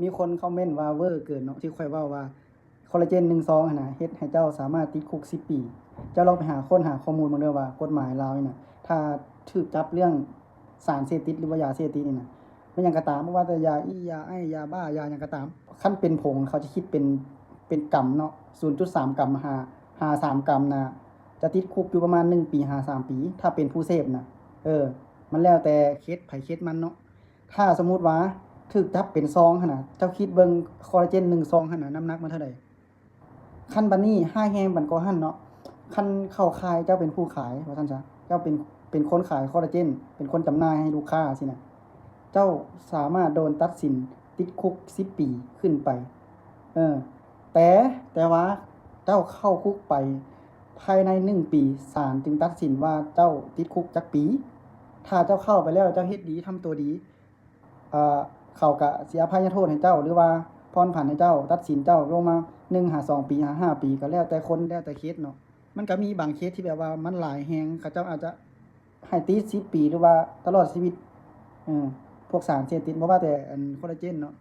ມີຄົນຄອມເມັນວ່າເວີເກີນເນາະ ທີ່ຂ້ອຍເວົ້າວ່າ ຄໍລາເຈນໜຶ່ງຊອງຫັ້ນນະ ເຮັດໃຫ້ເຈົ້າສາມາດຕິດຄຸກສິບປີ. ເຈົ້າລອງໄປຫາຄົ້ນຫາຂໍ້ມູນເບິ່ງເດີ້ວ່າ ກົດໝາຍລາວນີ້ນະ ຖ້າຖືກຈັບເລື່ອງສານເສບຕິດ ຫຼືວ່າຢາເສບຕິດນີ້ນະ ແມ່ນຫຍັງກໍຕາມ ບໍ່ວ່າແຕ່ຢາອີ່ ຢາໄອ ຢາບ້າ ຢາຫຍັງກໍຕາມ ຄັນເປັນຜົງ ເຂົາຈະຄິດເປັນ ເປັນກຳເນາະ ສູນຈຸດສາມກຳ ຫາ ຫາສາມກຳນະ ຈະຕິດຄຸກຢູ່ປະມານໜຶ່ງປີຫາສາມປີ ຖ້າເປັນຜູ້ເສບນະ. ເອີ ມັນແລ້ວແຕ່ເຄສໃຜເຄສມັນເນາະ. ຖ້າສົມມຸດວ່າຖືກຈັບເປັນຊອງຫັ້ນນະ ເຈົ້າຄິດເບິ່ງຄໍລາເຈນໜຶ່ງຊອງຫັ້ນນະ ນ້ຳໜັກມັນເທົ່າໃດ? ຄັນບາດນີ້ຮ້າຍແຮງປານກໍຫັ້ນເນາະ ຄັນເຂົ້າຂ່າຍເຈົ້າເປັນຜູ້ຂາຍວ່າຊັ້ນຊະ ເຈົ້າເປັນ ເປັນຄົນຂາຍຄໍລາເຈນ ເປັນຄົນຈຳໜ່າຍໃຫ້ລູກຄ້າຊີ້ນະ ເຈົ້າສາມາດໂດນຕັດສິນຕິດຄຸກສິບປີຂຶ້ນໄປ. ເອີ ແຕ່ ແຕ່ວ່າເຈົ້າເຂົ້າຄຸກໄປພາຍໃນໜຶ່ງປີ ສານຈຶ່ງຕັດສິນວ່າເຈົ້າຕິດຄຸກຈັກປີ. ຖ້າເຈົ້າເຂົ້າໄປແລ້ວ ເຈົ້າເຮັດດີ ທຳຕົວດີ ເຂົາກະຊິອະໄພຍະໂທດໃຫ້ເຈົ້າ ຫຼືວ່າຜ່ອນຜັນໃຫ້ເຈົ້າ ຕັດສິນເຈົ້າລົງມາໜຶ່ງຫາສອງປີ ຫາຫ້າປີ ກໍແລ້ວແຕ່ຄົນ ແລ້ວແຕ່ເຄສເນາະ. ມັນກະມີບາງເຄສທີ່ແບບວ່າມັນຫຼາຍແຮງ ເຂົາເຈົ້າອາດຈະໃຫ້ຕິດສິບປີ ຫຼືວ່າຕະຫຼອດຊີວິດ. ເອີ ພວກສານເສບຕິດ ບໍ່ວ່າແຕ່ອັນຄໍລາເຈນເນາະ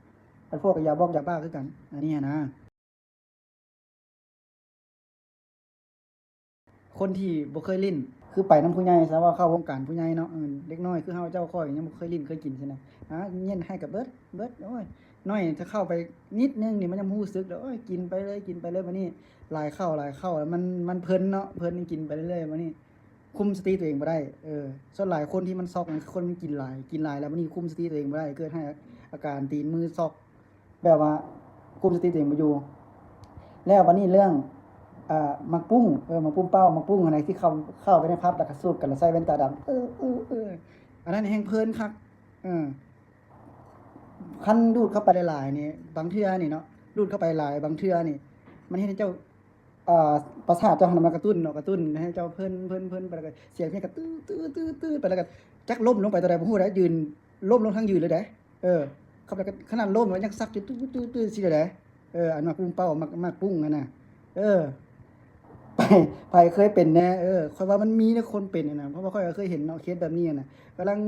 ອັນພວກຢາບອກຢາບ້າຄືກັນ ອັນນີ້ຫັ້ນນະ. ຄົນທີ່ບໍ່ເຄີຍຫຼິ້ນ ຄືໄປນຳຜູ້ໃຫຍ່ຊະ ເວົ້າເຂົ້າວົງການຜູ້ໃຫຍ່ເນາະ ເອີ ເດັກນ້ອຍຄືເຮົາເຈົ້າຂ້ອຍຍັງບໍ່ເຄີຍຫຼິ້ນເຄີຍກິນຊີ້ນະ ຫາເຫງັນໃຫ້ກໍເບິດ ເບິດ ໂອ້ຍ ນ້ອຍ ຖ້າເຂົ້າໄປນິດໜຶ່ງນີ້ມັນຍັງບໍ່ຮູ້ສຶກເລີຍ ໂອ້ຍ ກິນໄປເລີຍ ກິນໄປເລີຍ. ບາດນີ້ຫຼາຍເຂົ້າ ຫຼາຍເຂົ້າແລ້ວມັນ ມັນເພີນເນາະ ເພີນກິນໄປເລື້ອຍໆ ບາດນີ້ຄຸມສະຕິຕົວເອງບໍ່ໄດ້. ເອີ ສ່ວນຫຼາຍຄົນທີ່ມັນຊັອກນັ້ນ ຄືຄົນມັນກິນຫຼາຍ ກິນຫຼາຍແລ້ວບາດນີ້ຄຸມສະຕິຕົວເອງບໍ່ໄດ້ ເກີດໃຫ້ອາການຕີນມືຊັອກ ແບບວ່າຄຸມສະຕິຕົວເອງບໍ່ຢູ່. ແລ້ວບາດນີ້ເລື່ອງ ເອີ ໝາກປຸ້ງ ເອີ ໝາກປຸ້ງເປົ້າ ໝາກປຸ້ງຫັ້ນນະ ທີ່ເຂົ້າ ເຂົ້າໄປໃນຜັບ ແລ້ວກໍສູດກັນ ແລ້ວໃສ່ແວ່ນຕາດຳ ເອີ ເອີ ເອີ ອັນນັ້ນແຮງເພີນຄັກ. ເອີ ຄັນດູດເຂົ້າໄປຫຼາຍໆນີ້ ບາງເທື່ອນີ້ເນາະ ດູດເຂົ້າໄປຫຼາຍ ບາງເທື່ອນີ້ມັນເຮັດໃຫ້ເຈົ້າ ເອີ ປະສາດເຈົ້າຫັ້ນນະ ມັນກະຕຸ້ນເນາະ ກະຕຸ້ນໃຫ້ເຈົ້າເພີນ ເພີນ ເພີນໄປ ແລ້ວກໍສຽງເພງກະຕື້ ຕື້ ຕື້ ຕື້ ໄປ ແລ້ວກໍຈັກລົ້ມລົງໄປຕົວໃດບໍ່ຮູ້ໃດ ຢືນ ລົ້ມລົງທັງຢືນເລີຍໃດ. ເອີ ເຂົ້າໄປ ຂະໜາດລົ້ມຍັງຊັກຢູ່ ຕື້ ຕື້ ຕື້ ຊີ້ເລີຍໃດ. ເອີ ອັນໝາກປຸ້ງເປົ້າ ໝາກ ໝາກປຸ້ງຫັ້ນນະ. ເອີ ໃຜ ໃຜເຄີຍເປັນແດ່? ເອີ ຂ້ອຍວ່າມັນມີເດ້ຄົນເປັນຫັ້ນນະ ເພາະວ່າຂ້ອຍກໍເຄີຍເຫັນເນາະ ເຄສແບບນີ້ຫັ້ນນະ ກຳລັງ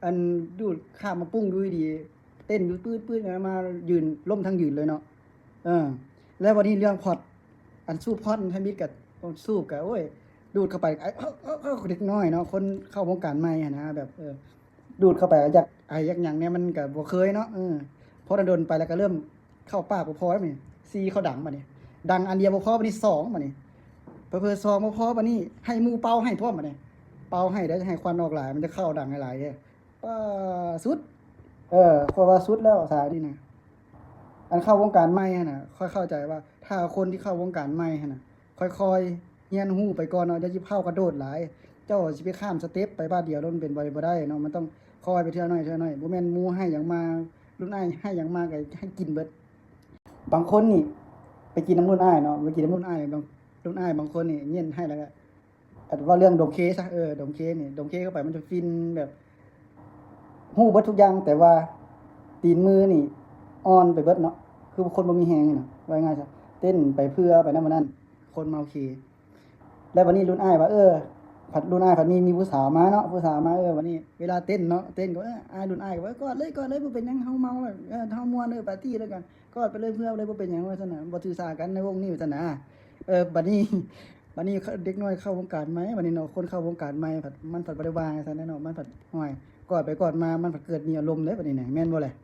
ອັນ ດູດຄາບໝາກປຸ້ງຢູ່ດີໆ ເຕັ້ນຢູ່ ປືດໆ ມາຢືນ ລົ້ມທັງຢືນເລີຍເນາະ. ເອີ ແລ້ວບັດນີ້ເລື່ອງພອດ ອັນສູບພອດທຳອິດກະສູບກະ ໂອ້ຍ ດູດເຂົ້າໄປ ເອີ ເອີ ເອີ ເດັກນ້ອຍເນາະ ຄົນເຂົ້າວົງການໃໝ່ຫັ້ນນະ ແບບ ເອີ ດູດເຂົ້າໄປກໍຢາກໄອຢາກຫຍັງແດ່ ມັນກະບໍ່ເຄີຍເນາະ. ເອີ ພໍດົນໆໄປແລ້ວກໍເລີ່ມເຂົ້າປາກບໍ່ພໍແລ້ວນີ້ ສີ່ເຂົ້າດັງບາດນີ້ ດັງອັນດຽວບໍ່ພໍ ບາດນີ້ສອງ ບາດນີ້ ເຜີໆສອງບໍ່ພໍ ບາດນີ້ໃຫ້ໝູ່ເປົ່າໃຫ້ພ້ອມ ບາດນີ້ເປົ່າໃຫ້ໄດ້ ໃຫ້ຄວັນອອກຫຼາຍ ມັນຈະເຂົ້າດັງຫຼາຍໆເດ້. ປາ ສຸດ ເອີ ຂ້ອຍວ່າສຸດແລ້ວສາຍນີ້ນະ. ອັນເຂົ້າວົງການໃໝ່ຫັ້ນນະ ຂ້ອຍເຂົ້າໃຈວ່າ ຖ້າຄົນທີ່ເຂົ້າວົງການໃໝ່ຫັ້ນນະ ຄ່ອຍໆຮຽນຮູ້ໄປກ່ອນເນາະ ຢ່າຊິພ້າວກະໂດດຫຼາຍ ເຈົ້າຊິໄປຂ້າມສະເຕັບໄປບາດດຽວໂລດ ມັນເປັນໄປບໍ່ໄດ້ເນາະ ມັນຕ້ອງຄ່ອຍໄປເທື່ອໜ້ອຍເທື່ອໜ້ອຍ ບໍ່ແມ່ນໝູ່ໃຫ້ຫຍັງມາ ລຸ້ນອ້າຍໃຫ້ຫຍັງມາກໍໃຫ້ກິນເບິດ. ບາງຄົນນີ້ໄປກິນນຳລຸ້ນອ້າຍເນາະ ໄປກິນນຳລຸ້ນອ້າຍ ບາງ ລຸ້ນອ້າຍບາງຄົນນີ້ເຫງັນໃຫ້ແລ້ວກໍ ເວົ້າເລື່ອງດົງເຄຊະ ເອີ ດົງເຄນີ້ ດົງເຄເຂົ້າໄປມັນຈະຟິນແບບ ຮູ້ເບິດທຸກຢ່າງ ແຕ່ວ່າຕີນມືນີ້ອ່ອນໄປເບິດເນາະ ຄືຄົນບໍ່ມີແຮງນີ້ນະ ເວົ້າງ່າຍຊະ ເຕັ້ນໄປເພື່ອໄປນຳອັນນັ້ນ ຄົນເມົາເຄ. ແລ້ວບັດນີ້ລຸ້ນອ້າຍວ່າ ເອີ ພັດລຸ້ນອ້າຍພັດມີ ມີຜູ້ສາວມາເນາະ ຜູ້ສາວມາ ເອີ ບັດນີ້ເວລາເຕັ້ນເນາະ ເຕັ້ນກໍ ເອີ ອ້າຍ ລຸ້ນອ້າຍກໍວ່າ ກອດເລີຍ ກອດເລີຍ ບໍ່ເປັນຫຍັງ ເຮົາເມົາ ເອີ ເຮົາມ່ວນ ເອີ ປາຕີ້ແລ້ວກັນ ກອດໄປເລີຍ ເພື່ອເລີຍ ບໍ່ເປັນຫຍັງ ວ່າຊັ້ນນະ ບໍ່ຖືສາກັນໃນວົງນີ້ ວ່າຊັ້ນນະ. ເອີ ບັດນີ້ ບັດນີ້ເດັກນ້ອຍເຂົ້າວົງການໃໝ່ ບັດນີ້ເນາະ ຄົນເຂົ້າວົງການໃໝ່ພັດ ມັນພັດບໍ່ໄດ້ວ່າຈັ່ງຊັ້ນເນາະ ມັນພັດ ໂອ້ຍ ກອດໄປກອດມາ ມັນພັດເກີດມີອາລົມເດ້ ບັດນີ້ນະ ແມ່ນບໍ່ແຫຼະ?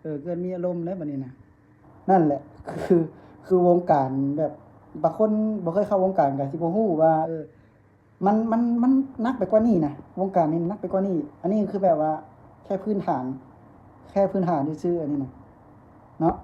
ເອີ ເກີດມີອາລົມເດ້ ບັດນີ້ນະ. ນັ້ນແຫຼະ ຄື ຄືວົງການແບບ ບາງຄົນບໍ່ເຄີຍເຂົ້າວົງການກໍຊິບໍ່ຮູ້ວ່າ ເອີ ມັນ ມັນ ມັນໜັກໄປກວ່ານີ້ນະ ວົງການນີ້ໜັກໄປກວ່ານີ້. ອັນນີ້ຄືແບບວ່າແຄ່ພື້ນຖານ ແຄ່ພື້ນຖານຊື່ໆ ອັນນີ້ນະເນາະ.